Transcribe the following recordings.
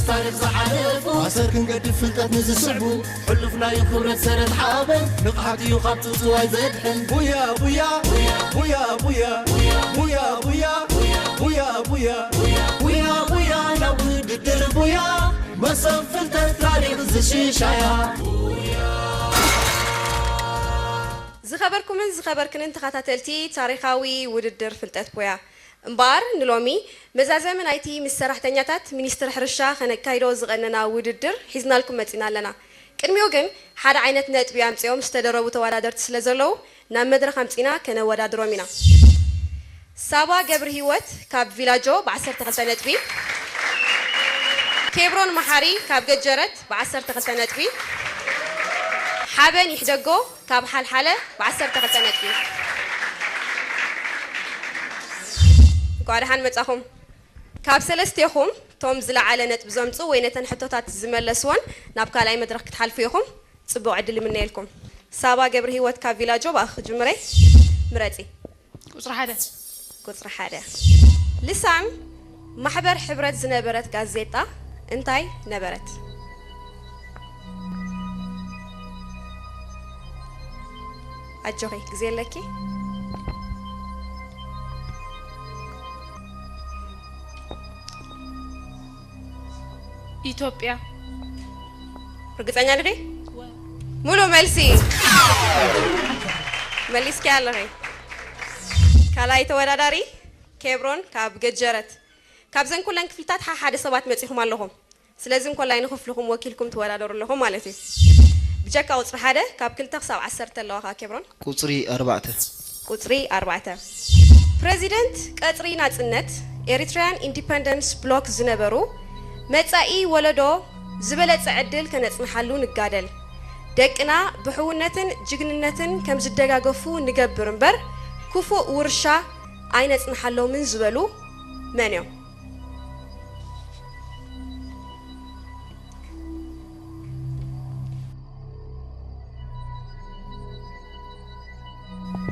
ታሪኽ ዝሓለፉ ኣሰር ክንገድፍ ፍልጠት ንዝስዕቡ ሕሉፍ ናይ ክብረት ሰረት ሓበን ንቕሓት እዩ ካብ ትውትዋይ ዘድሕን። ቡያ ቡያ ቡያ ቡያ ቡያ ቡያ ቡያ ቡያ ቡያ ቡያ ናብ ውድድር ቡያ መሰብ ፍልጠት ታሪኽ ዝሽሻያ። ዝኸበርኩምን ዝኸበርክንን ተኸታተልቲ ታሪኻዊ ውድድር ፍልጠት ቡያ፣ እምበኣር ንሎሚ መዛዘሚ ናይቲ ምስ ሰራሕተኛታት ሚኒስትሪ ሕርሻ ከነካይዶ ዝቐነና ውድድር ሒዝናልኩም መጺና ኣለና። ቅድሚኡ ግን ሓደ ዓይነት ነጥቢ ኣምጺኦም ዝተደረቡ ተወዳደርቲ ስለ ዘለዉ ናብ መድረኽ ኣምጺና ከነወዳድሮም ኢና። ሳባ ገብርሂወት ካብ ቪላጆ ብ12 ነጥቢ፣ ኬብሮን መሓሪ ካብ ገጀረት ብ12 ነጥቢ፣ ሓበን ይሕደጎ ካብ ሓልሓለ ብ12 ነጥቢ። እንኳዕ ደሓን መጻኹም። ካብ ሰለስቴኹም ቶም ዝለዓለ ነጥቢ ዘምጽኡ ወይ ነተን ሕቶታት ዝመለስወን ናብ ካልኣይ መድረኽ ክትሓልፉ ኢኹም። ጽቡቕ ዕድል ይምነየልኩም። ሳባ ገብርሂወት ካብ ቪላጆ ብኣኺ ክጅምረ። ምረጺ። ቁጽሪ ሓደ። ቁጽሪ ሓደ። ልሳን ማሕበር ሕብረት ዝነበረት ጋዜጣ እንታይ ነበረት? ኣጆኺ፣ ግዜ ኣለኪ። ኢትዮጵያ። ርግጸኛ ዲኺ? ሙሉእ መልሲ መሊስኪ ኣለኺ። ካልኣይ ተወዳዳሪ ኬብሮን ካብ ገጀረት። ካብዘን ኩለን ክፍልታት ሓሓደ ሰባት መጺኹም ኣለኹም። ስለዚ እንኮላይ ንክፍልኹም ወኪልኩም ትወዳደሩ ኣለኹም ማለት እዩ። ብጀካ ቁጽሪ ሓደ፣ ካብ ክልተ ክሳብ ዓሰርተ ኣለዋ ከኣ ኬብሮን። ቁጽሪ ኣርባዕተ። ቁጽሪ ኣርባዕተ። ፕረዚደንት ቀጽሪ ናጽነት፣ ኤሪትራያን ኢንዲፐንደንስ ብሎክ ዝነበሩ፣ መጻኢ ወለዶ ዝበለጸ ዕድል ከነጽንሓሉ ንጋደል። ደቅና ብሕውነትን ጅግንነትን ከም ዝደጋገፉ ንገብር እምበር፣ ክፉእ ውርሻ ኣይነጽንሓሎምን ዝበሉ መን እዮም?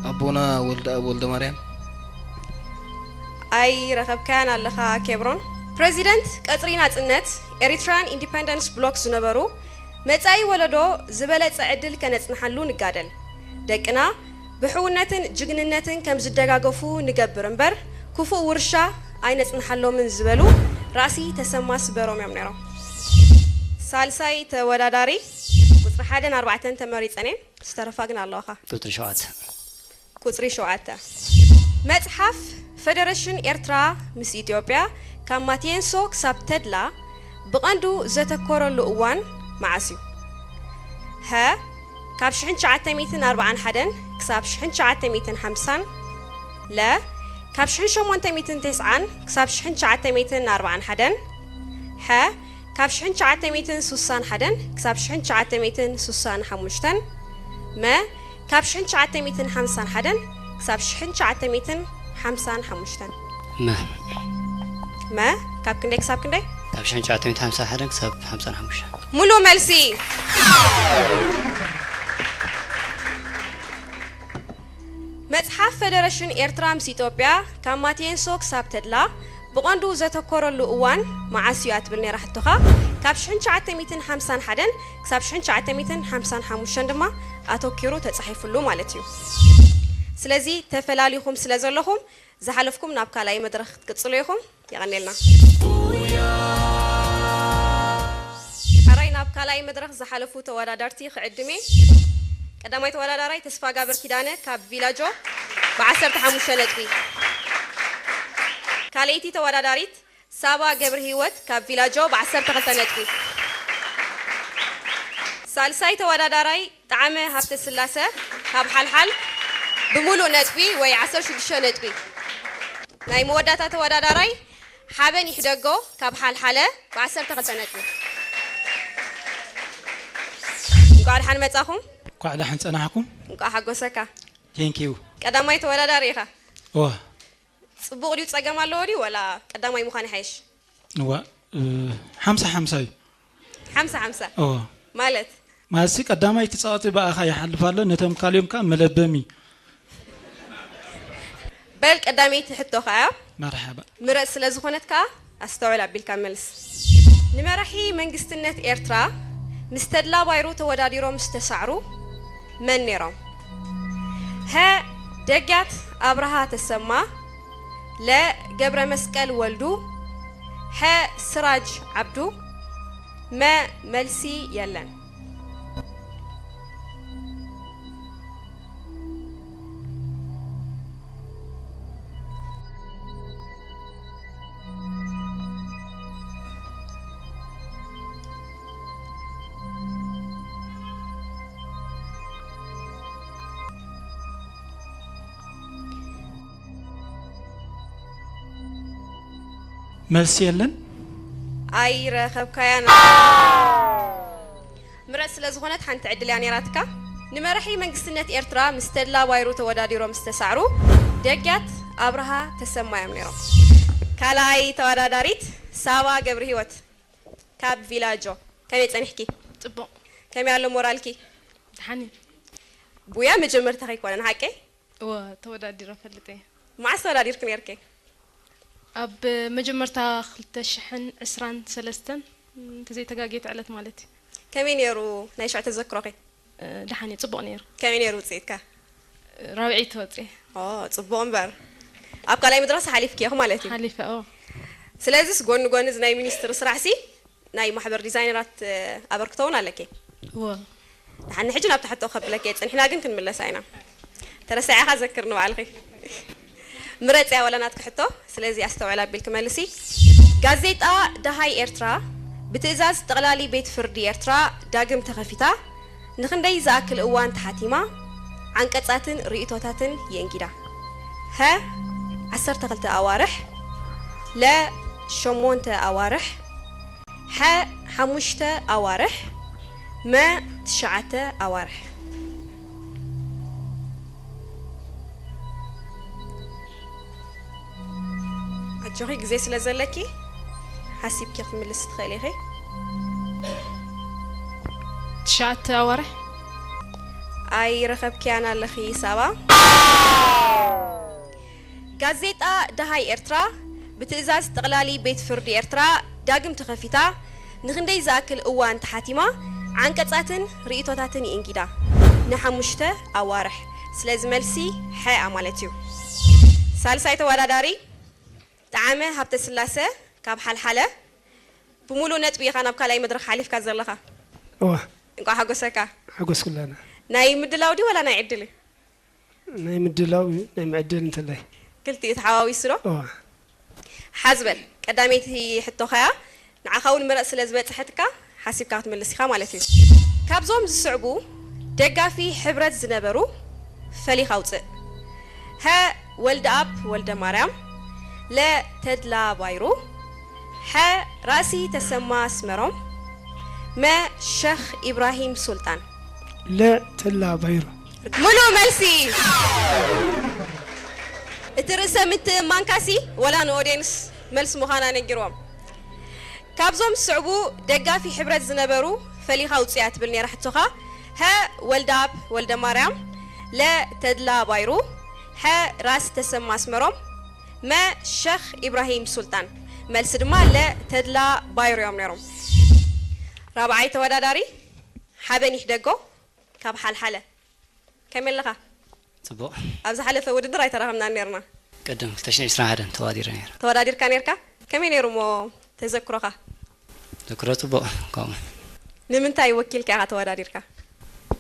ኣቦና ወልደኣብ ወልደማርያም። ኣይረኸብካያን ኣለኻ ኬብሮን። ፕረዚደንት ቀጽሪ ናጽነት፣ ኤሪትራን ኢንዲፐንደንስ ብሎክ ዝነበሩ፣ መጻኢ ወለዶ ዝበለጸ ዕድል ከነጽንሓሉ ንጋደል። ደቅና ብሕውነትን ጅግንነትን ከም ዝደጋገፉ ንገብር እምበር፣ ክፉእ ውርሻ ኣይነጽንሓሎምን ዝበሉ ራእሲ ተሰማ ስበሮም እዮም ነይሮም። ሳልሳይ ተወዳዳሪ፣ ቁጽሪ ሓደን ኣርባዕተን ተመሪጸን እየን፣ ዝተረፋ ግን ኣለዋኻ። ቁጽሪ ሸውዓተ። ቁጽሪ ሸውዓተ። መጽሓፍ ፈደረሽን ኤርትራ ምስ ኢትዮጵያ ካብ ማቲየንሶ ክሳብ ተድላ ብቐንዱ ዘተኮረሉ እዋን መዓስ እዩ? ሀ፣ ካብ ሽሕን ትሽዓተ ሚእትን ኣርባዓን ሓደን ክሳብ ሽሕን ትሽዓተ ሚእትን ሓምሳን። ለ፣ ካብ ሽሕን ሸሞንተ ሚእትን ተስዓን ክሳብ ሽሕን ትሽዓተ ሚእትን ኣርባዓን ሓደን። ሐ፣ ካብ ሽሕን ትሽዓተ ሚእትን ሱሳን ሓደን ክሳብ ሽሕን ትሽዓተ ሚእትን ሱሳን ሓሙሽተን። መ፣ ካብ ሽሕን ትሽዓተ ሚእትን ሓምሳን ሓደን ክሳብ ሽሕን ትሽዓተ ሚእትን ሓምሳን ሓሙሽተን። መ። መ፣ ካብ ክንደይ ክሳብ ክንደይ? ካብ ሽሕን ትሽዓተ ሚእትን ሓምሳን ሓደን ክሳብ ሓምሳን ሓሙሽተን። ሙሉእ መልሲ። መጽሓፍ ፈደረሽን ኤርትራ ምስ ኢትዮጵያ ካብ ማቲየንሶ ክሳብ ተድላ ብቐንዱ ዘተኮረሉ እዋን መዓስ እዩ እያ ትብል ነይራ ሕቶኻ። ካብ ሽሕን ትሽዓተ ሚእትን ሓምሳን ሓደን ክሳብ ሽሕን ትሽዓተ ሚእትን ሓምሳን ሓሙሽተን ድማ ኣተኪሩ ተጻሒፉሉ ማለት እዩ። ስለዚ ተፈላሊኹም ስለ ዘለኹም ዝሓለፍኩም ናብ ካልኣይ መድረኽ ክትቅጽሉ ኢኹም። የቐኔልና። ሕራይ ናብ ካልኣይ መድረኽ ዝሓለፉ ተወዳዳርቲ ክዕድም እየ። ቀዳማይ ተወዳዳራይ ተስፋጋብር ኪዳነ ካብ ቪላጆ ብ15 ነጥቢ። ካልኣይቲ ተወዳዳሪት ሳባ ገብረ ህይወት ካብ ቪላጆ ብ12 ነጥቢ። ሳልሳይ ተወዳዳራይ ጣዕመ ሃብተስላሰ ካብ ሓልሓል ብምሉእ ነጥቢ ወይ 16 ነጥቢ። ናይ መወዳእታ ተወዳዳራይ ሓበን ይሕደጎ ካብ ሓልሓለ ብ12 ነጥቢ። እንቋዕ ደሓን መጻኹም። እንቋዕ ደሓን ጸናሕኩም። እንቋዕ ሓጎሰካ። ቴንኪዩ። ቀዳማይ ተወዳዳሪ ኢኻ። እዋ። ጽቡቕ ድዩ? ጸገም ኣለዎ ድዩ? ወላ ቀዳማይ ምዃን ይሓይሽ? እዋ፣ እ፣ ሓምሳ ሓምሳ እዩ። ሓምሳ ሓምሳ? እዋ። ማለት? ማለትሲ ቀዳማይ እቲ ጸቕጢ ብኣኻ ይሓልፍ ኣሎ፣ ነቶም ካልኦም ከኣ መለበሚ። በል ቀዳመይቲ ሕቶ ከኣ እያ። መርሓባ። ምረጽ ስለ ዝኾነት ከኣ ኣስተውዕል ኣቢልካ መልስ። ንመራሒ መንግስትነት ኤርትራ ምስ ተድላ ባይሩ ተወዳዲሮም ዝተሳዕሩ መን ነይሮም? ሀ፣ ደጊያት ኣብርሃ ተሰማ፣ ለ፣ ገብረ መስቀል ወልዱ፣ ሐ፣ ስራጅ ዓብዱ፣ መ፣ መልሲ የለን። መልሲ የለን። ኣይረኸብካያን። ምረጽ ስለ ዝኾነት ሓንቲ ዕድል እያ ነይራትካ። ንመራሒ መንግስትነት ኤርትራ ምስ ተድላ ባይሩ ተወዳዲሮም ዝተሳዕሩ ደጊያት ኣብርሃ ተሰማ እዮም ነይሮም። ካልኣይ ተወዳዳሪት ሳባ ገብረ ህይወት ካብ ቪላጆ። ከመይ ጸኒሕኪ? ጽቡቕ። ከመይ ኣሎ ሞራልኪ? ደሓን እዩ። ቡያ መጀመርታ ከይኮነን ሓቀይ? እወ ተወዳዲረ ፈልጥ እየ። መዓስ ተወዳዲርኪ ነይርኪ? ኣብ መጀመርታ ክልተ ሽሕን ዕስራን ሰለስተን እንተዘይተጋጌት ዕለት ማለት እዩ። ከመይ ነይሩ ናይ ሽዑ ተዘክሮኺ? እ፣ ደሓን እዩ፣ ጽቡቕ ነይሩ። ከመይ ነይሩ ውፅኢትካ? ራብዒ ተወፅኤ። ኦ፣ ጽቡቕ እምበር ኣብ ካልኣይ መድረኽ ሓሊፍኪ ኢኹ ማለት እዩ። ሓሊፈ ኦ። ስለዚስ ጎኒ ጎኒ እዚ ናይ ሚኒስትሪ ስራሕሲ ናይ ማሕበር ዲዛይነራት እ፣ ኣበርክቶ እውን ኣለኪ። እወ። ደሓን ሕጂ ናብቲ ሕቶ ከብለኪ እየ፣ ጽኒሕና ግን ክንምለሳ ኢና። ተረሳዒኻ ዘክር ንባዕልኺ። ምረጽያ ዋላ ናትኪ ሕቶ፣ ስለዚ ኣስተውዕል ኣቢልኪ መልሲ። ጋዜጣ ደሃይ ኤርትራ ብትእዛዝ ጠቕላሊ ቤት ፍርዲ ኤርትራ ዳግም ተኸፊታ ንኽንደይ ዝኣክል እዋን ተሓቲማ ዓንቀጻትን ርእይቶታትን የእንጊዳ? ሀ፣ ዓሰርተ ክልተ ኣዋርሕ፣ ለ፣ ሸሞንተ ኣዋርሕ፣ ሐ፣ ሓሙሽተ ኣዋርሕ፣ መ፣ ትሽዓተ ኣዋርሕ። ኣጆኺ፣ ግዜ ስለ ዘለኪ ሓሲብኪ ክትምልሲ ትኽእሊ ኢኺ። ትሽዓተ ኣዋርሕ። ኣይረኸብክያን ኣለኺ ሳባ። ጋዜጣ ደሃይ ኤርትራ ብትእዛዝ ጠቕላሊ ቤት ፍርዲ ኤርትራ ዳግም ተኸፊታ ንኽንደይ ዝኣክል እዋን ተሓቲማ ዓንቀጻትን ርእይቶታትን ይእንጊዳ? ንሓሙሽተ ኣዋርሕ። ስለዚ መልሲ ሐ ማለት እዩ። ሳልሳይ ተወዳዳሪ ጠዓመ ሃብተስላሰ ካብ ሓልሓለ። ብምሉእ ነጥቢ ኢኻ ናብ ካልኣይ መድረኽ ሓሊፍካ ዘለኻ። እዋ እንቋዕ ሓጎሰካ። ሓጎስ ኩላና። ናይ ምድላው ድዩ ዋላ ናይ ዕድል? ናይ ምድላው እዩ፣ ናይ ምዕድል እንተላይ። ክልቲኡ ተሓዋዊሱ ዶ? እዋ ሓዝበል ቀዳመይቲ ሕቶኻያ ንዓኻ እውን ምረጽ ስለ ዝበጽሐትካ ሓሲብካ ክትምልስ ኢኻ ማለት እዩ። ካብዞም ዝስዕቡ ደጋፊ ሕብረት ዝነበሩ ፈሊኻ ኣውፅእ። ሀ፣ ወልደኣብ ወልደማርያም፣ ለ፣ ተድላ ባይሩ፣ ሐ፣ ራእሲ ተሰማ ኣስመሮም፣ መ፣ ሸኽ ኢብራሂም ሱልጣን። ለ፣ ተላ ባይሩ። ሙሉእ መልሲ። እቲ ርእሰ ምትእምማንካሲ ወላ ንኦድየንስ መልሲ ምዃና ነጊርዎም። ካብዞም ዝስዕቡ ደጋፊ ሕብረት ዝነበሩ ፈሊኻ ውፅያ ትብል ነይራ ሕቶኻ። ሀ፣ ወልደኣብ ወልደማርያም፣ ለ፣ ተድላ ባይሩ፣ ሐ፣ ራስ ተሰማ ኣስመሮም፣ መ፣ ሸኽ ኢብራሂም ሱልጣን። መልሲ ድማ ለ፣ ተድላ ባይሩ እዮም ነይሮም። ራብዓይ ተወዳዳሪ ሓበን ይሕደጎ ካብ ሓልሓለ። ከመይ ኣለኻ? ጽቡቕ። ኣብ ዝሓለፈ ውድድር ኣይተራኸብናን ነርና። ቅድም ክልተ ሽሕን ዕስራን ሓደን ተዋዲረ ነይረ። ተወዳዲርካ ነርካ? ከመይ ነይሩ እሞ ተዘክሮኻ? ዘክሮ ጽቡቕ። ከምኡ ንምንታይ ወኪልካ ኢኻ ተወዳዲርካ?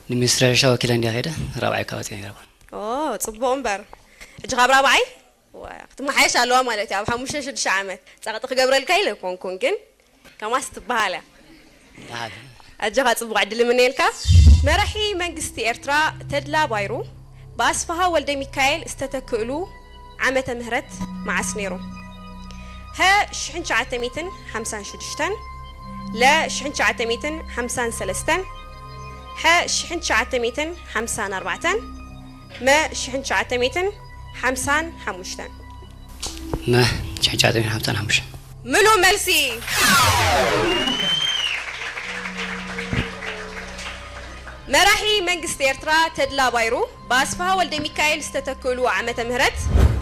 ንሚኒስትሪ ሕርሻ ወኪለ እንዲያ ከይደ ራብዓይ ካብ ወፅየ ነይረ። ኦ፣ ጽቡቕ እምበር። ሕጂ ካብ ራብዓይ ዋ፣ ክትመሓየሽ ኣለዋ ማለት እዩ። ኣብ ሓሙሽተ ሽዱሽተ ዓመት ጸቕጢ ክገብረልካ ኢለ ኣይኮንኩን፣ ግን ከማስ ትበሃል እያ። ደሓን። ኣጆኻ ጽቡቕ ዕድል ይምነየልካ። መራሒ መንግስቲ ኤርትራ ተድላ ባይሩ ብኣስፍሃ ወልደ ሚካኤል ዝተተክእሉ ዓመተ ምህረት መዓስ ነይሩ? ሀ፣ ሽሕን ትሽዓተ ሚእትን ሓምሳን ሽዱሽተን፣ ለ፣ ሽሕን ትሽዓተ ሚእትን ሓምሳን ሰለስተን፣ ሐ፣ ሽሕን ትሽዓተ ሚእትን ሓምሳን ኣርባዕተን፣ መ፣ ሽሕን ትሽዓተ ሚእትን ሓምሳን ሓሙሽተን። መ፣ ሽሕን ትሽዓተ ሚእትን ሓምሳን ሓሙሽተን። ምሉእ መልሲ። መራሒ መንግስቲ ኤርትራ ተድላ ባይሩ ብኣስፍሃ ወልደ ሚካኤል ዝተተክእሉ ዓመተ ምህረት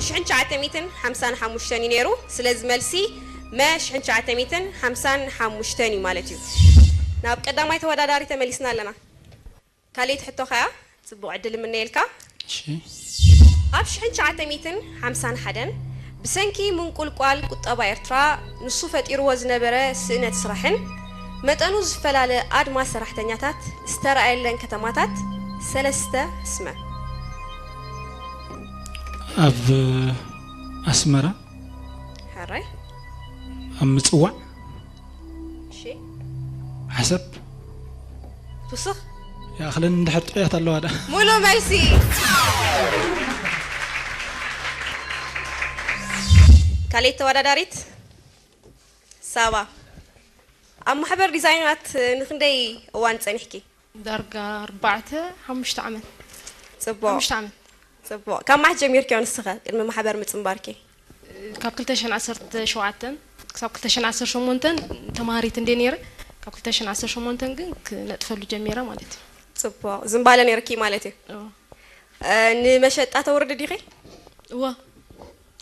ሽሕን ትሽዓተ ሚእትን ሓምሳን ሓሙሽተን እዩ ነይሩ። ስለዚ መልሲ መ ሽሕን ትሽዓተ ሚእትን ሓምሳን ሓሙሽተን እዩ ማለት እዩ። ናብ ቀዳማይ ተወዳዳሪ ተመሊስና ኣለና። ካልኣይቲ ሕቶ ከኣ ጽቡቕ ዕድል እምነየልካ። እሺ። ኣብ ሽሕን ትሽዓተ ሚእትን ሓምሳን ሓደን ብሰንኪ ምንቁልቋል ቁጠባ ኤርትራ፣ ንሱ ፈጢርዎ ዝነበረ ስእነት ስራሕን መጠኑ ዝፈላለ ኣድማ ሰራሕተኛታት ዝተረኣየለን ከተማታት ሰለስተ ስመ። ኣብ ኣስመራ፣ ሕራይ። ኣብ ምጽዋዕ፣ እሺ። ዓሰብ። ትውስኽ። ይኣኽለኒ እንድሕር ጥዑያት ኣለዋ ዳ። ሙሉእ መልሲ። ካልኣይቲ ተወዳዳሪት ሳባ፣ ኣብ ማሕበር ዲዛይናት ንክንደይ እዋን ጸኒሕኪ? ዳርጋ ኣርባዕተ ሓሙሽተ ዓመት። ጽቡቕ። ሓሙሽተ ዓመት። ጽቡቕ። ካብ መዓስ ጀሚርኪዮ ንስኸ ቅድሚ ማሕበር ምጽንባርኪ? ካብ ክልተ ሽሕን ዓሰርተ ሸውዓተን ክሳብ ክልተ ሽሕን ዓሰርተ ሸሞንተን ተማሃሪት እንደ ነይረ፣ ካብ ክልተ ሽሕን ዓሰርተ ሸሞንተን ግን ክነጥፈሉ ጀሚረ ማለት እዩ። ጽቡቕ። ዝንባለ ነይርኪ ማለት እዩ። እዎ። እ፣ ንመሸጣ ተውርዲ ዲኺ? እዎ።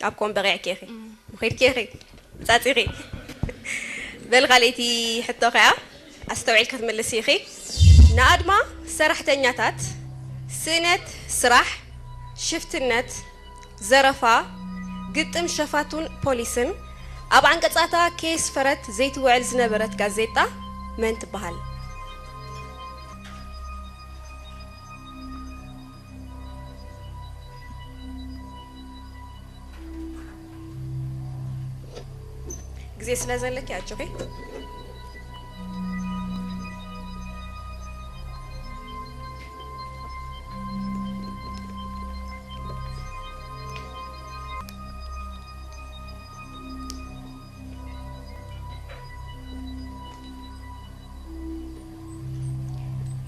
ኣብ ኮም በቂዕኪ ኢኺ። ምኺድኪ ኢኺ። ጻጺኺ። በል ካልኣይቲ ሕቶ ከኣ ኣስተውዒልካ ክትምልሲ ኢኺ። ንኣድማ ሰራሕተኛታት፣ ስእነት ስራሕ፣ ሽፍትነት፣ ዘረፋ፣ ግጥም ሸፋቱን ፖሊስን ኣብ ዓንቀጻታ ከየስፈረት ዘይትውዕል ዝነበረት ጋዜጣ መን ትበሃል? ግዜ ስለ ዘለኪ ኣጆኺ።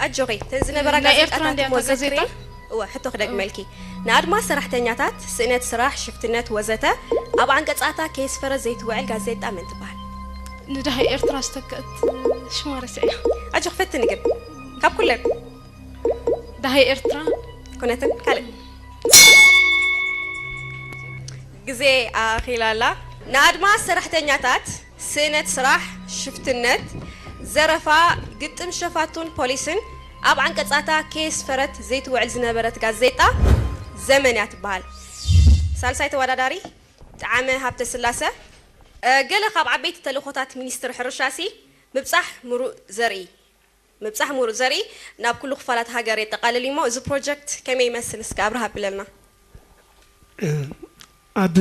ኣጆኺ፣ እተን ዝነበራ ናይ ኤርትራ ጋዜጣታት እንድያ እሞ እታ ጋዜጣ? ዘክሪ። እወ፣ ሕቶ ክደግመልኪ። ንኣድማ ሰራሕተኛታት፣ ስእነት ስራሕ፣ ሽፍትነት ወዘተ ኣብ ዓንቀጻታ ከየስፈረት ዘይትውዕል ጋዜጣ መን ትበሃል? ንደሃይ ኤርትራ ዝተክአት ሽማ ረሲዐያ። ኣጆኺ፣ ፈትኒ ግን ካብ ኩለን። ደሃይ ኤርትራ። ኩነትን ካልእ። ግዜ ኣኺላ ኣላ። ንኣድማ ሰራሕተኛታት፣ ስእነት ስራሕ፣ ሽፍትነት፣ ዘረፋ፣ ግጥም ሸፋቱን ፖሊስን ኣብ ዓንቀጻታ ከየስፈረት ዘይትውዕል ዝነበረት ጋዜጣ ዘመን እያ ትበሃል። ሳልሳይ ተወዳዳሪ ጠዓመ ሃብተስላሰ። እ፣ ገለ ካብ ዓበይቲ ተልእኾታት ሚኒስትሪ ሕርሻሲ ምብጻሕ ምሩእ ዘርኢ፣ ምብጻሕ ምሩእ ዘርኢ ናብ ኩሉ ክፋላት ሃገር የጠቓልል እዩሞ፣ እዚ ፕሮጀክት ከመይ ይመስል? እስከ ኣብርሃ ኣብለልና። ኣብ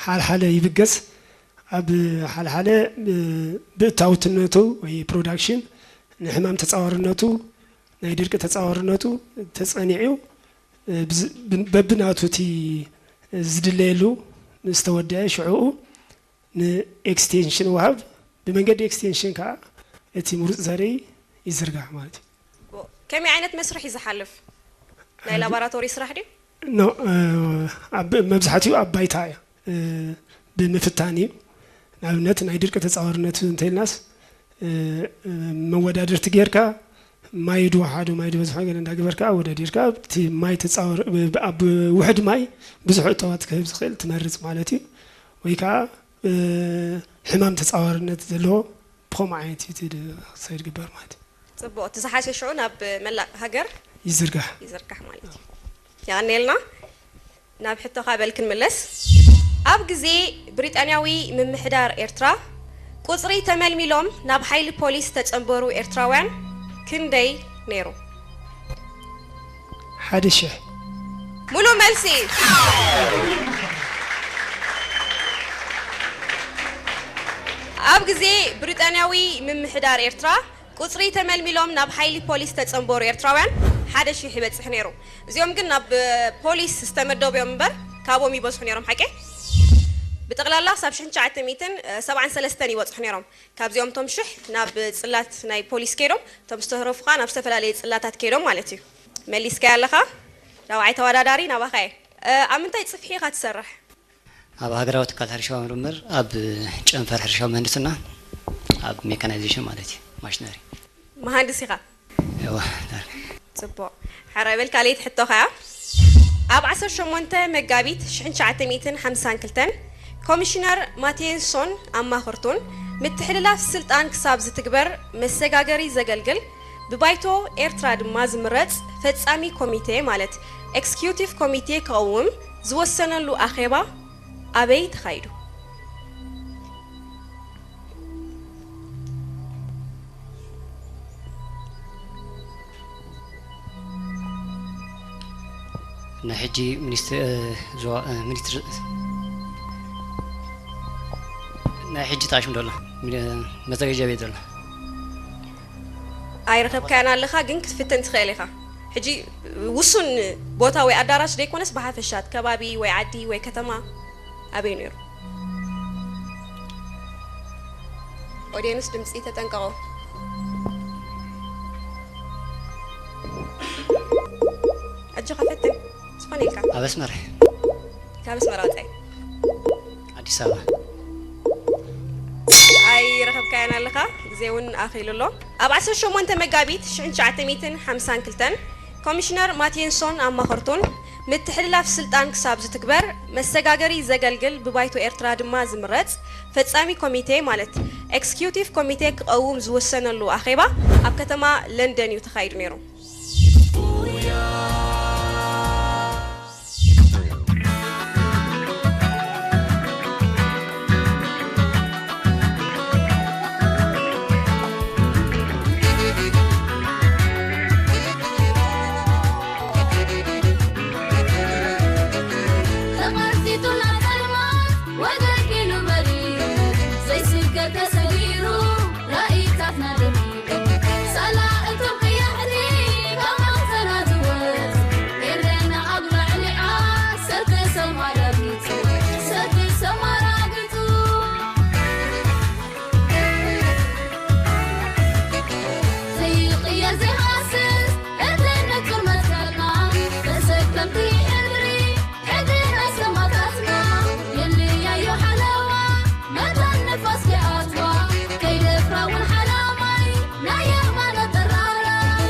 ሓልሓለ ይብገስ። ኣብ ሓልሓለ ብእታውትነቱ ወይ ፕሮዳክሽን፣ ንሕማም ተጻዋርነቱ፣ ናይ ድርቂ ተጻዋርነቱ ተጸኒዑ፣ ብዝ- በብናቱ እቲ ዝድለየሉ ምስ ተወደአ ሽዕኡ ንኤክስቴንሽን ወሃብ፣ ብመንገዲ ኤክስቴንሽን ከዓ እቲ ምሩፅ ዘርኢ ይዝርጋሕ ማለት እዩ። ከመይ ዓይነት መስርሕ እዩ ዝሓልፍ? ናይ ላቦራቶሪ ስራሕ ድዩ? ኖ፣ ኣብ መብዛሕትኡ ኣብ ባይታ እያ፣ ብምፍታን እዩ። ንኣብነት ናይ ድርቂ ተፃዋርነት እንተኢልናስ፣ መወዳድርቲ ጌርካ ማይ ድወሓዱ ማይ ድበዝሖ ገለ እንዳገበርካ ኣወዳዲርካ፣ እቲ ማይ ተፃወር ኣብ ውሕድ ማይ ብዙሕ እተዋት ክህብ ዝኽእል ትመርፅ ማለት እዩ። ወይ ከዓ ሕማም ተፃዋርነት ዘለዎ ብኸምኡ ዓይነት እዩ እቲ ክሳይ ዝግበር ማለት እዩ። ፅቡቕ፣ እቲ ዝሓሸ ሽዑ ናብ መላእ ሃገር ይዝርጋሕ። ይዝርጋሕ ማለት እዩ። የቐንየልና። ናብ ሕቶኻ በል ክንምለስ። ኣብ ግዜ ብሪጣንያዊ ምምሕዳር ኤርትራ ቁጽሪ ተመልሚሎም ናብ ሓይሊ ፖሊስ ዝተጸንበሩ ኤርትራውያን ክንደይ ነይሩ? ሓደ ሽሕ። ሙሉእ መልሲ። ኣብ ግዜ ብሪጣንያዊ ምምሕዳር ኤርትራ ቁጽሪ ተመልሚሎም ናብ ሓይሊ ፖሊስ ዝተጸንበሩ ኤርትራውያን ሓደ ሺሕ ይበጽሕ ነይሩ። እዚኦም ግን ናብ ፖሊስ ዝተመደቡ እዮም እምበር ካብኦም ይበዝሑ ነይሮም ሓቂ። ብጠቕላላ ክሳብ ሽሕን ትሽዓተ ሚእትን ሰብዓን ሰለስተን ይበጽሑ ነይሮም። ካብዚኦም እቶም ሽሕ ናብ ጽላት ናይ ፖሊስ ከይዶም፣ እቶም ዝተረፉ ከኣ ናብ ዝተፈላለየ ጽላታት ከይዶም ማለት እዩ። መሊስካያ ኣለኻ። ራብዓይ ተወዳዳሪ ናባኻ እየ። ኣብ ምንታይ ጽፍሒ ኢኻ ትሰርሕ? ኣብ ሃገራዊ ትካል ሕርሻዊ ምርምር ኣብ ጨንፈር ሕርሻዊ ምህንድስና ኣብ ሜካናይዜሽን ማለት እዩ ማሽነሪ። መሃንድስ ኢኻ? እወ። ጽቡቕ። ሕራይ በል ካልኣይቲ ሕቶ ከኣ ኣብ ዓሰርተ ሸሞንተ መጋቢት ሽሕን ትሽዓተ ሚእትን ሓምሳን ክልተን ኮሚሽነር ማቴንሶን ኣማኽርቱን ምትሕልላፍ ስልጣን ክሳብ ዝትግበር መሰጋገሪ ዘገልግል፣ ብባይቶ ኤርትራ ድማ ዝምረጽ ፈጻሚ ኮሚቴ ማለት ኤክስኪዩቲቭ ኮሚቴ ክቐውም ዝወሰነሉ ኣኼባ ኣበይ ተኻይዱ? ናይ ሕጂ ሚኒስትሪ፣ እ፣ ዞባ፣ እ፣ ሚኒስትሪ፣ ናይ ሕጂ ጣሽም ዶላ፣ ሚኒ-፣ መዘጋጃ ቤት ዶላ። ኣይረኸብካያን ኣለኻ፣ ግን ክትፍትን ትኽእል ኢኻ። ሕጂ ውሱን ቦታ ወይ ኣዳራሽ ዘይኮነስ፣ ብሓፈሻት ከባቢ ወይ ዓዲ ወይ ከተማ ኣበይ ነይሩ? ኦድየንስ ድምፂ ተጠንቀቑ። ኣጆኻ ፈትን፣ ዝኾነ ኢልካ። ኣብ ኣስመራ። ካብ ኣስመራ ወፃኢ። ኣዲስ ኣበባ። ኣይረኸብካያን ኣለኻ፣ ግዜ እውን ኣኺሉ ኣሎ። ኣብ ዓሰርተ ሸሞንተ መጋቢት ሽሕን ትሽዓተ ሚእትን ሓምሳን ክልተን ኮሚሽነር ማቴንሶን ኣማኸርቱን ምትሕልላፍ ስልጣን ክሳብ ዝትግበር መሰጋገሪ ዘገልግል፣ ብባይቶ ኤርትራ ድማ ዝምረጽ ፈጻሚ ኮሚቴ ማለት ኤክስኪዩቲቭ ኮሚቴ ክቐውም ዝወሰነሉ ኣኼባ ኣብ ከተማ ለንደን እዩ ተኻይዱ ነይሩ። ተቐርጺቱና ጸልማት ወገግ ኢሉ በሪሁ፣ ዘይስገር ተሰጊሩ ራእይታትና ደሚቑ። ሳላ እቶም ቀያሕቲ ካብ ማህጸና ዝወጽ፣ ኤርትራና ኣጉላዕሊዓ ሰልፊ ሰማራ ርጊጹ፣ ሰልፊ ሰማራ ርጊጹ። ዘይቕየር ዘይሃስስ እቲ ንጹር መትከልና፣ ተሰከምቲ ሕድሪ፣ ሕድሪ ናይ ሰማእታትና። የልያዮ ሓለዋ፣ መታን ንፋስ ከይኣትዋ፣ ከይደፍራ እውን ሓላማይ ናይ የማነ ጠራራይ።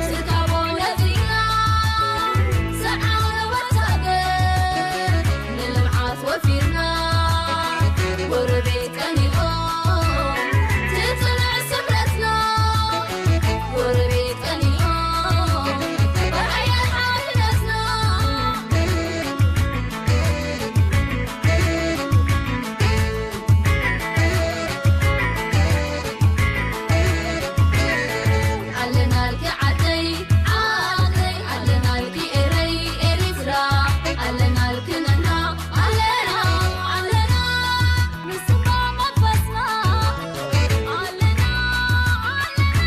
ትካቦ ነዚና ዝዓረበት ሃገር ንልምዓት ወፊርና ጎረቤት ቀኒኦም ትጽንዕ ስምረትና ጎረቤት ቀኒኦም ብሓያል ሓድነትና ኣለናልኪ ዓደይ ዓደይ ኣለናልኪ ኤረይ ኤሪትራ ኣለናልኪ ነና ኣለና ኣለና ንስማ መንፈስና ኣለና ኣለና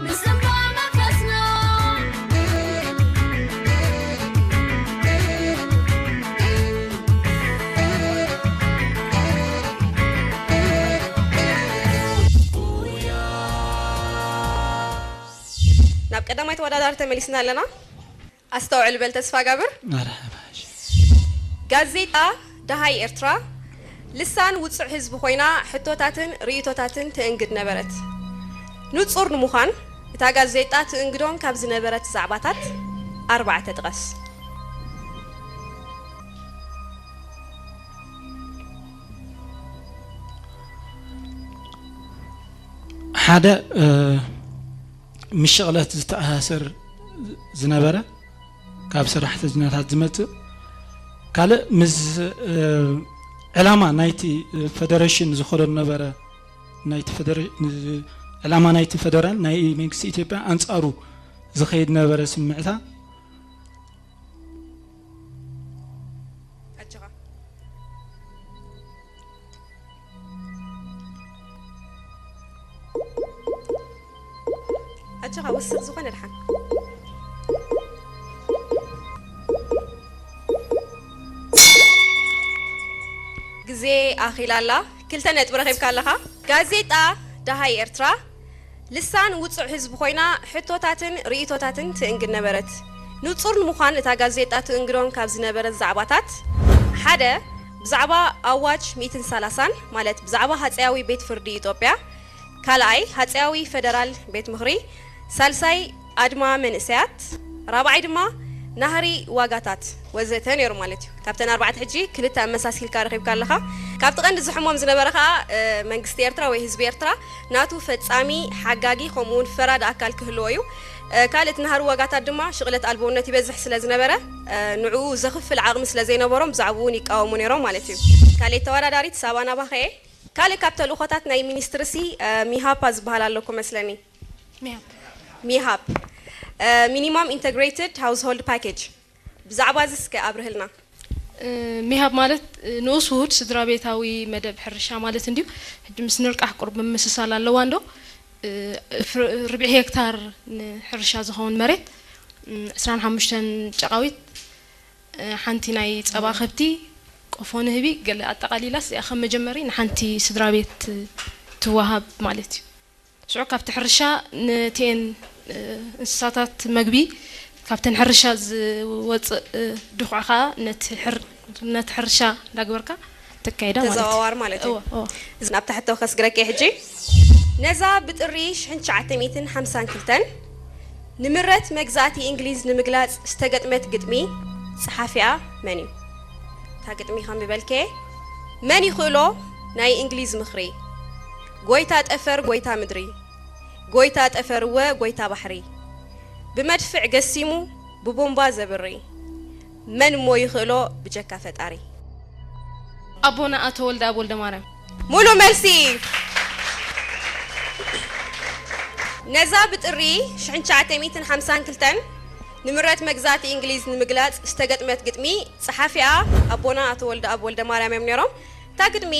ንስማ መንፈስና ናብ ቀዳማይ ተወዳዳሪ ተመሊስና ኣለና። ኣስተውዕል በል ተስፋ ጋብር። መርሐባ። ጋዜጣ ደሃይ ኤርትራ ልሳን ውጹዕ ህዝቢ ኮይና ሕቶታትን ርእይቶታትን ትእንግድ ነበረት። ንጹር ንምዃን እታ ጋዜጣ ትእንግዶም ካብ ዝነበረት ዛዕባታት ኣርባዕተ ጥቐስ። ሓደ እ፣ ምስ ሽቕለት ዝተኣሳሰር ዝነበረ ካብ ሰራሕተኛታት ዝመጽእ ካልእ ምስ እ፣ ዕላማ ናይቲ እ፣ ፈደረሽን ዝኸዶ ነበረ ናይቲ ፈደረ- ን- ዕላማ ናይቲ ፈደራል ናይ መንግስቲ ኢትዮጵያ ኣንጻሩ ዝኸይድ ነበረ ስምዕታ ኣጆኻ ኣጆኻ ወስኽ ዝኾነ ደሓን ግዜ ኣኺላ ኣላ። ክልተ ነጥቢ ረኺብካ ኣለኻ። ጋዜጣ ደሃይ ኤርትራ ልሳን ውጹዕ ህዝቢ ኮይና ሕቶታትን ርእይቶታትን ትእንግድ ነበረት። ንጹር ንምዃን እታ ጋዜጣ ትእንግዶም ካብ ዝነበረት ዛዕባታት ሓደ ብዛዕባ ኣዋጅ ሚእትን ሰላሳን ማለት ብዛዕባ ሃጸያዊ ቤት ፍርዲ ኢትዮጵያ፣ ካልኣይ ሃጸያዊ ፈደራል ቤት ምኽሪ፣ ሳልሳይ ኣድማ መንእሰያት፣ ራብዓይ ድማ ናህሪ ዋጋታት ወዘተ ነይሩ ማለት እዩ። ካብተን ኣርባዕተ ሕጂ ክልተ ኣመሳሲልካ ረኺብካ ኣለኻ። ካብቲ ቀንዲ ዝሕሞም ዝነበረ ከዓ መንግስቲ ኤርትራ ወይ ህዝቢ ኤርትራ ናቱ ፈጻሚ፣ ሓጋጊ ከምኡ እውን ፈራዲ ኣካል ክህልዎ እዩ። ካልእ እቲ ናህሪ ዋጋታት ድማ ሽቕለት ኣልቦነት ይበዝሕ ስለ ዝነበረ ንዕኡ ዘኽፍል ዓቕሚ ስለ ዘይነበሮም ብዛዕባኡ እውን ይቃወሙ ነይሮም ማለት እዩ። ካልእ ተወዳዳሪት ሳባ ናባኸ እየ። ካልእ ካብ ተልእኾታት ናይ ሚኒስትርሲ ሚሃፓ ዝበሃል ኣለኩ መስለኒ። ሚሃፕ ሚኒማም ኢንተግሬትድ ሃውስሆልድ ፓኬጅ ብዛዕባ እዚ እስከ ኣብርህልና። ሚሃብ ማለት ንኡስ ውሁድ ስድራ ቤታዊ መደብ ሕርሻ ማለት እንድዩ። ሕጂ ምስ ንርቃሕ ቁሩብ ምምስሳል ኣለዋ እንዶ ርብዒ ሄክታር ንሕርሻ ዝኸውን መሬት ዕስራን ሓሙሽተን ጨቓዊት ሓንቲ ናይ ጸባ ከብቲ ቆፎ ንህቢ ገለ ኣጠቓሊላስ እዚኣ ከም መጀመሪ ንሓንቲ ስድራ ቤት ትወሃብ ማለት እዩ። ሽዑ ካብቲ ሕርሻ ነቲኤን እንስሳታት መግቢ ካብተን ሕርሻ ዝወፅእ ድኹዒ ከዓ ነቲ ሕርሻ እንዳግበርካ ተካይዳ ማለት እዩ። ተዘዋዋር ማለት እዩ። ናብ ታሕቶ ከስግረኪ ሕጂ ነዛ ብጥሪ ሽሕን ትሽዓተ ሚእትን ሓምሳን ክልተን ንምረት መግዛእቲ እንግሊዝ ንምግላፅ ዝተገጥመት ግጥሚ ፀሓፊኣ መን እዩ? እታ ግጥሚ ከንብበልኪ እየ። መን ይኽእሎ ናይ እንግሊዝ ምኽሪ? ጎይታ ጠፈር ጎይታ ምድሪ ጎይታ ጠፈር እወ ጎይታ ባሕሪ ብመድፍዕ ገሲሙ ብቦምባ ዘብሪ መን እሞ ይኽእሎ ብጀካ ፈጣሪ? ኣቦና ኣቶ ወልደኣብ ወልደማርያም። ሙሉእ መልሲ። ነዛ ብጥሪ ሽሕን ትሽዓተ ሚእትን ሓምሳን ክልተን ንምረት መግዛእቲ እንግሊዝ ንምግላፅ ዝተገጥመት ግጥሚ ፀሓፊኣ ኣቦና ኣቶ ወልደኣብ ወልደማርያም እዮም ነይሮም። እታ ግጥሚ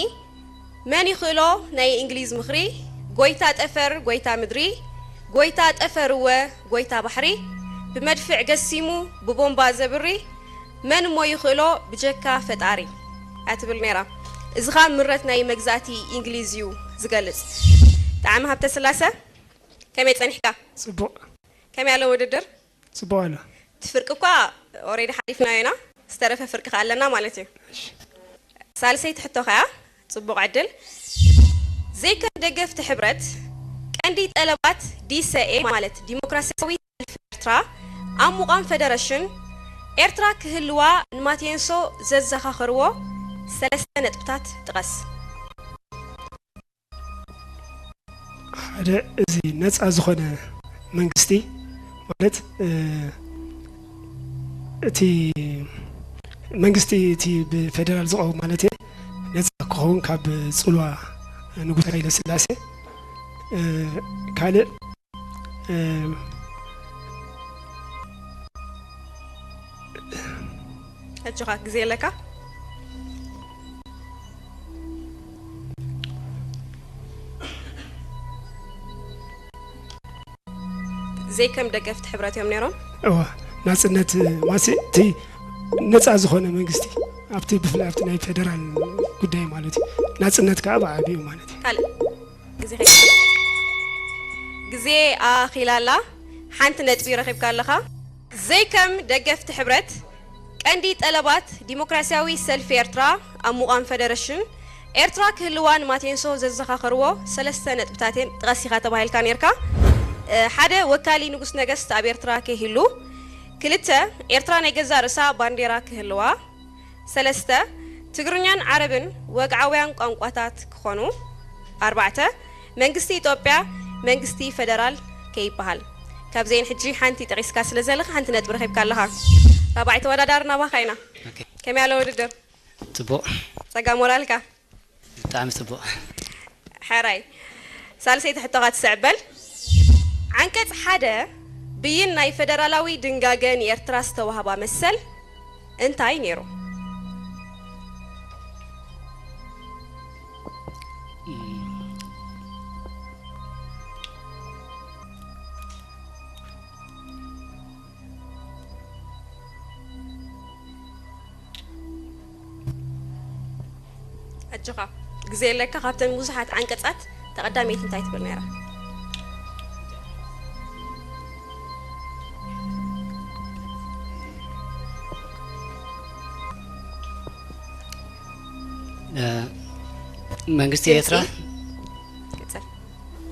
መን ይኽእሎ ናይ እንግሊዝ ምኽሪ ጎይታ ጠፈር ጎይታ ምድሪ ጎይታ ጠፈር እወ ጎይታ ባሕሪ ብመድፍዕ ገሲሙ ብቦምባ ዘብሪ መን እሞ ይኽእሎ ብጀካ ፈጣሪ እያ ትብል ነይራ። እዚ ኸኣ ምረት ናይ መግዛእቲ ኢንግሊዝ እዩ ዝገልጽ። ጠዓመ ሃብተስላሰ ከመይ ጸኒሕካ? ጽቡቕ። ከመይ ኣሎ ውድድር? ጽቡቕ ኣሎ። እቲ ፍርቂ እኳ ኦሬዲ ሓሊፍናዮ ኢና። ዝተረፈ ፍርቂ ኸኣ ኣለና ማለት እዩ። ሳልሰይቲ ሕቶ ኸኣ ጽቡቕ ዕድል። ዘይከም ደገፍቲ ሕብረት ቀንዲ ጠለባት ዲሰኤ ማለት ዲሞክራሲያዊ ሰልፊ ኤርትራ ኣብ ምቋም ፈደረሽን ኤርትራ ክህልዋ ንማቴንሶ ዘዘኻኸርዎ ሰለስተ ነጥብታት ጥቐስ። ሓደ፣ እዚ ነፃ ዝኾነ መንግስቲ ማለት እቲ መንግስቲ እቲ ብፌደራል ዝቐውም ማለት ነፃ ክኸውን ካብ ፅልዋ ንጉስ ሃይለ ስላሴ። ካልእ ሕጂ ኸ ግዜ ኣለካ። ዘይከም ደገፍቲ ሕብረት እዮም ነይሮም። እዋ ናፅነት ማሲ እቲ ነፃ ዝኾነ መንግስቲ ኣብቲ ብፍላይ ኣብቲ ናይ ፌደራል ጉዳይ ማለት እዩ። ናፅነት ከዓ ብዓብዩ ማለት እዩ። ካልእ ግዜ ከይከ ግዜ ኣኺላ ኣላ። ሓንቲ ነጥቢ ረኺብካ ኣለኻ። ዘይከም ደገፍቲ ሕብረት ቀንዲ ጠለባት ዲሞክራሲያዊ ሰልፊ ኤርትራ ኣብ ምቋም ፈደረሽን ኤርትራ ክህልዋ ንማቴንሶ ዘዘኻኸርዎ ሰለስተ ነጥብታት እየን። ጥቐስ ኢኻ ተባሂልካ ነይርካ። ሓደ፣ ወካሊ ንጉስ ነገስት ኣብ ኤርትራ ከይህሉ። ክልተ፣ ኤርትራ ናይ ገዛእ ርእሳ ባንዴራ ክህልዋ። ሰለስተ፣ ትግርኛን ዓረብን ወግዓውያን ቋንቋታት ክኾኑ። ኣርባዕተ፣ መንግስቲ ኢትዮጵያ መንግስቲ ፈደራል ከይበሃል። ካብዘን ሕጂ ሓንቲ ጠቒስካ ስለ ዘለኻ ሓንቲ ነጥቢ ረኺብካ ኣለኻ። ራብዓይ ተወዳዳሪ ናባኻ ኢና። ኦኬ። ከመይ ኣሎ ውድድር? ጽቡቕ። ጸጋ ሞራልካ? ብጣዕሚ ጽቡቕ። ሕራይ። ሳልሰይቲ ሕቶኻ ትስዕብ በል። ዓንቀጽ ሓደ ብይን ናይ ፈደራላዊ ድንጋገ ንኤርትራ ዝተዋህባ መሰል እንታይ ነይሩ? ኣጆኻ ግዜ የለካ። ካብተን ብዙሓት ዓንቀጻት ተቐዳመይቲ እንታይ ትብል ነይራ? መንግስቲ ኤርትራ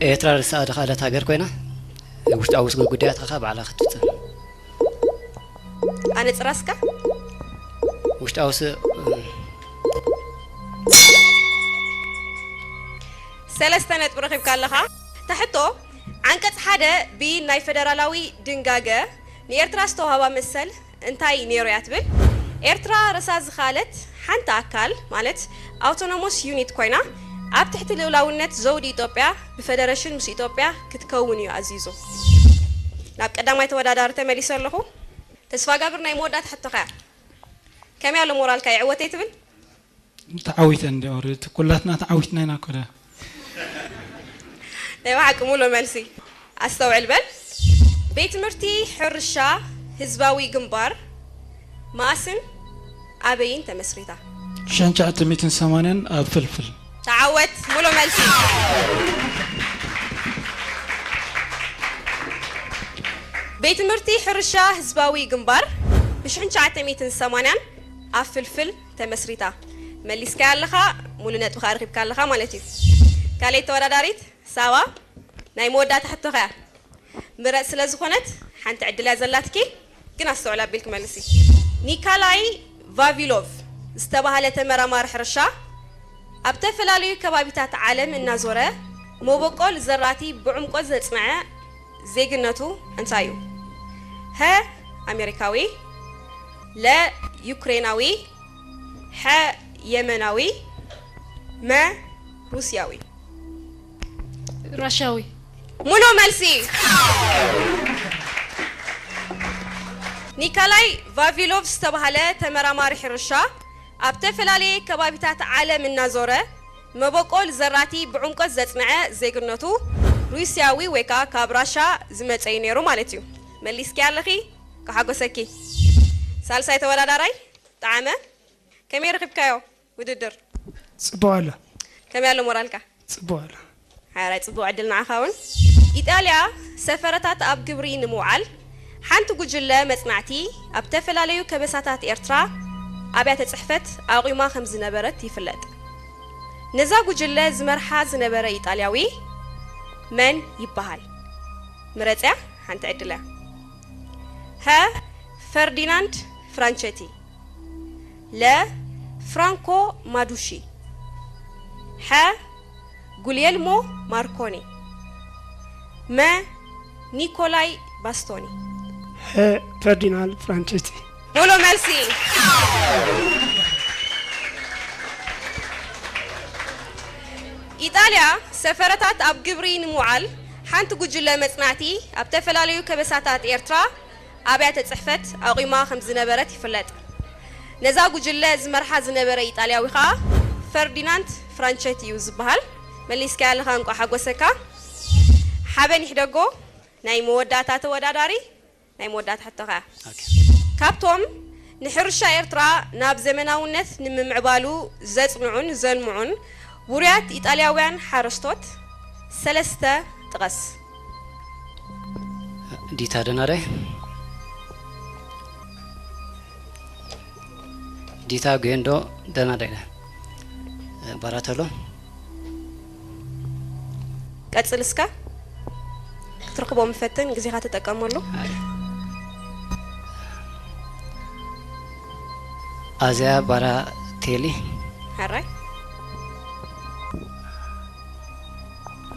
ኤርትራ ርእሳ ኣድኻለት ሃገር ኮይና ውሽጣዊ ጉዳያት ከኣ ባዕላ ክትፍጽም ኣነ ጽራስካ ውሽጣዊ ስ ሰለስተ ነጥቢ ረኺብካ ኣለኻ። ተሕቶ ዓንቀጽ ሓደ ብይን ናይ ፈደራላዊ ድንጋገ ንኤርትራ ዝተዋህባ መሰል እንታይ ነይሩ እያ ትብል? ኤርትራ ርእሳ ዝኻለት ሓንቲ ኣካል ማለት ኣውቶኖሞስ ዩኒት ኮይና ኣብ ትሕቲ ልኡላውነት ዘውዲ ኢትዮጵያ ብፈደረሽን ምስ ኢትዮጵያ ክትከውን እዩ ኣዚዙ። ናብ ቀዳማይ ተወዳዳሪ ተመሊሰ ኣለኹ። ተስፋጋብር ናይ መወዳእታ ሕቶኻ እያ። ከመይ ኣሎ ሞራልካ ይዕወተይ ትብል? ተዓዊተ እንዲ ኦረዲ ኩላትና ተዓዊትና ኢና ኮደ ናይ ብሓቂ ሙሉ መልሲ ኣስተውዕል በል ቤት ትምህርቲ ሕርሻ ህዝባዊ ግንባር መኣስን ኣበይን ተመስሪታ ሸንቻ ትሚትን ሰማንያን ኣብ ፍልፍል ተዓወት ሙሉ መልሲ ቤት ትምህርቲ ሕርሻ ህዝባዊ ግንባር ብ1980 ኣብ ፍልፍል ተመስሪታ መሊስካያ ኣለኻ ሙሉ ነጥቢ ከኣ ረኺብካ ኣለኻ ማለት እዩ ካልኣይ ተወዳዳሪት ሳባ ናይ መወዳእታ ሕቶኻ እያ ምረጽ ስለ ዝኾነት ሓንቲ ዕድል እያ ዘላትኪ ግን ኣስተውዕል ኣቢልኪ መልሲ ኒካላይ ቫቪሎቭ ዝተባህለ ተመራማሪ ሕርሻ ኣብ ተፈላለዩ ከባቢታት ዓለም እናዞረ መበቆል ዘራእቲ ብዕምቆት ዘጽንዐ ዜግነቱ እንታይ እዩ? ሀ ኣሜሪካዊ፣ ለ ዩክሬናዊ፣ ሐ የመናዊ፣ መ ሩስያዊ። ራሻዊ። ሙሉ መልሲ። ኒካላይ ቫቪሎቭ ዝተባህለ ተመራማሪ ሕርሻ ኣብ ተፈላለየ ከባቢታት ዓለም እናዞረ መበቆል ዘራቲ ብዕምቆት ዘጽንዐ ዜግነቱ ሩስያዊ ወይ ከዓ ካብ ራሻ ዝመጸ እዩ ነይሩ ማለት እዩ። መሊስኪ ኣለኺ፣ ከሓጎሰኪ። ሳልሳይ ተወዳዳራይ ጣዕመ፣ ከመይ ረኺብካዮ ውድድር? ጽቡቕ ኣሎ። ከመይ ኣሎ ሞራልካ? ጽቡቕ ኣሎ። ሓራይ ጽቡቕ ዕድል ንዓኻ እውን። ኢጣልያ ሰፈረታት ኣብ ግብሪ ንምውዓል ሓንቲ ጉጅለ መጽናዕቲ ኣብ ተፈላለዩ ከበሳታት ኤርትራ ኣብያተ ጽሕፈት ኣቑማ ከም ዝነበረት ይፍለጥ። ነዛ ጉጅለ ዝመርሓ ዝነበረ ኢጣልያዊ መን ይበሃል? ምረጽያ፣ ሓንቲ ዕድል እያ። ሀ፣ ፈርዲናንድ ፍራንቸቲ። ለ፣ ፍራንኮ ማዱሺ። ሐ፣ ጉልየልሞ ማርኮኒ። መ፣ ኒኮላይ ባስቶኒ። ሐ፣ ፈርዲናንድ ፍራንቸቲ። ሙሉ መልሲ። ኢጣልያ ሰፈረታት ኣብ ግብሪ ንምውዓል ሓንቲ ጉጅለ መጽናዕቲ ኣብ ተፈላለዩ ከበሳታት ኤርትራ ኣብያተ ጽሕፈት ኣቑማ ከም ዝነበረት ይፍለጥ። ነዛ ጉጅለ ዝመርሓ ዝነበረ ኢጣልያዊ ኸኣ ፈርዲናንድ ፍራንቸቲ እዩ ዝበሃል። መሊስካያ ኣለኻ፣ እንቋዕ ሓጎሰካ። ሓበን ይሕደጎ፣ ናይ መወዳእታ ተወዳዳሪ፣ ናይ መወዳእታ ሕቶኻ። ኦኬ። ካብቶም ንሕርሻ ኤርትራ ናብ ዘመናውነት ንምምዕባሉ ዘጽንዑን ዘልምዑን ውሩያት ኢጣልያውያን ሓረስቶት ሰለስተ ጥቀስ። ዲታ ደናዳይ፣ ዲታ ጉየንዶ ደናዳይ፣ ባራተሎ። ቀጽል እስከ ክትረኽቦ ምፈትን ግዜኻ ተጠቀመሉ። ኣይ። ኣዝያ ባራቴሊ። ሕራይ።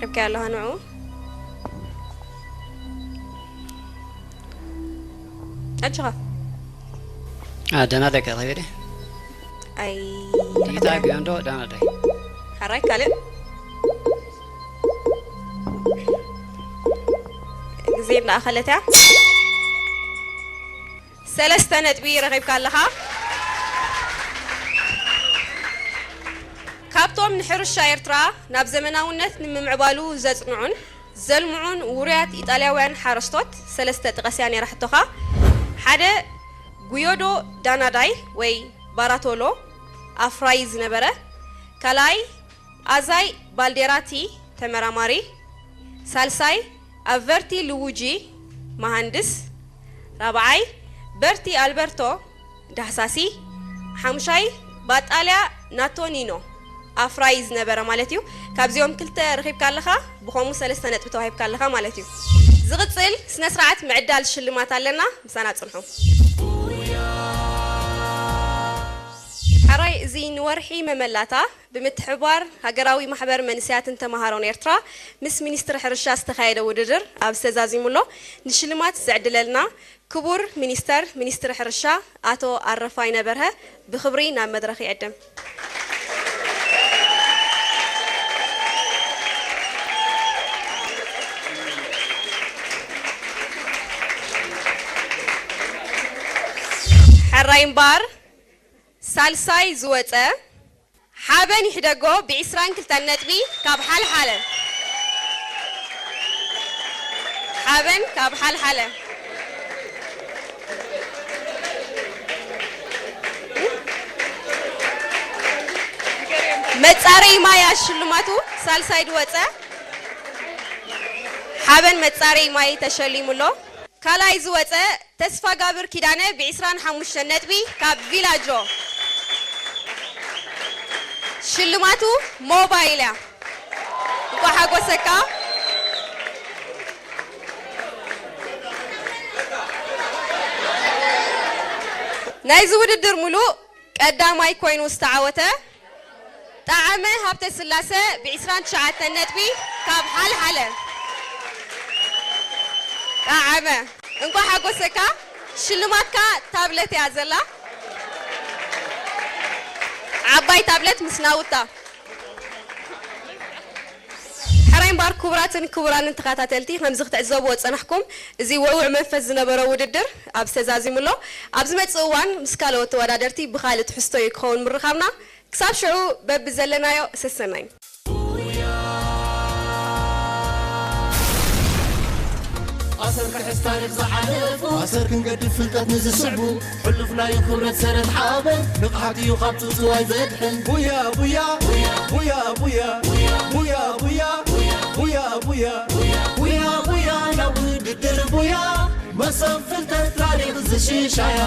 ረብካ ኣለኻ ንዑ። ኣጆኻ። ኣ፣ ደህና ደቂ፣ ከበደ። ኣይ፣ ዲታ ጊዮንዶ፣ ደህና ደይ። ሕራይ ካልእ። ግዜ እንዳኣኸለት እያ። ሰለስተ ነጥቢ ረኺብካ ኣለኻ። ካብቶም ንሕርሻ ኤርትራ ናብ ዘመናውነት ንምምዕባሉ ዘጽንዑን ዘልምዑን ውሩያት ኢጣልያውያን ሓረስቶት ሰለስተ ጥቀስ እያ ነይራ ሕቶኻ። ሓደ፣ ጉዮዶ ዳናዳይ ወይ ባራቶሎ ኣፍራዪ ዝነበረ፣ ካልኣይ፣ ኣዛይ ባልዴራቲ ተመራማሪ፣ ሳልሳይ፣ ኣቨርቲ ልዉጂ መሃንድስ፣ ራብዓይ፣ በርቲ ኣልበርቶ ዳህሳሲ፣ ሓሙሻይ፣ ባጣልያ ናቶኒኖ ኣፍራዪ ዝነበረ ማለት እዩ። ካብዚኦም ክልተ ረኺብካ ኣለኻ፣ ብኸምኡ ሰለስተ ነጥቢ ተዋሂብካ ኣለኻ ማለት እዩ። ዝቕጽል ስነ ስርዓት ምዕዳል ሽልማት ኣለና፣ ምሳና ጽንሑ። ሕራይ፣ እዚ ንወርሒ መመላታ ብምትሕብባር ሃገራዊ ማሕበር መንእሰያትን ተመሃሮን ኤርትራ ምስ ሚኒስትሪ ሕርሻ ዝተኻየደ ውድድር ኣብዚ ተዛዚሙ ኣሎ። ንሽልማት ዝዕድለልና ክቡር ሚኒስተር ሚኒስትሪ ሕርሻ ኣቶ ኣረፋይነ በርሀ ብኽብሪ ናብ መድረኽ ይዕድም። ሕራይ እምበኣር ሳልሳይ ዝወጸ ሓበን ይሕደጎ ብዒስራን ክልተን ነጥቢ ካብ ሓልሓለ። ሓበን ካብ ሓልሓለ። መጻረዪ ማይ ሽልማቱ ሳልሳይ ዝወጸ ሓበን መጻረዪ ማይ ተሸሊሙ ኣሎ። ካልኣይ ዝወጸ ተስፋጋብር ኪዳነ ብዒስራን ሓሙሽተን ነጥቢ ካብ ቪላጆ። ሽልማቱ ሞባይል እያ። እንኳዕ ሓጎሰካ። ናይዚ ውድድር ሙሉእ ቀዳማይ ኮይኑ ዝተዓወተ ጣዕመ ሃብተስላሰ ብዒስራን ትሽዓተን ነጥቢ ካብ ሓልሓለ። ጣዕመ፣ እንኳዕ ሓጎሰካ። ሽልማትካ ታብለት እያ ዘላ። ዓባይ ታብለት ምስ ናውታ። ሕራይ እምበኣር ክቡራትን ክቡራንን ተኸታተልቲ፣ ከምዚ ክትዕዘብዎ ዝጸናሕኩም፣ እዚ ወውዕ መንፈስ ዝነበሮ ውድድር ኣብዚ ተዛዚሙ ኣሎ። ኣብ ዝመጽእ እዋን ምስ ካልኦት ተወዳደርቲ ብኻልእ ትሕዝቶ እዩ ክኸውን ምርኻብና። ክሳብ ሽዑ በብዘለናዮ ሰሰናዩ። ኣሰር ክሕዝ ታሪኽ ዝሓለፉ፣ ኣሰር ክንገድፍ ፍልጠት ንዝስዕቡ፣ ሕሉፍ ናዩ ክብረት ሰረት ሓበን፣ ንቕሓት እዩ ካብ ጽውጽዋይ ዘድሕን። ቡያ ቡያ ቡያ ቡያ ቡያ ቡያ ቡያ ቡያ ቡያ ቡያ ናብ ውድድር ቡያ፣ መሰብ ፍልጠት ታሪኽ ዝሽሻያ።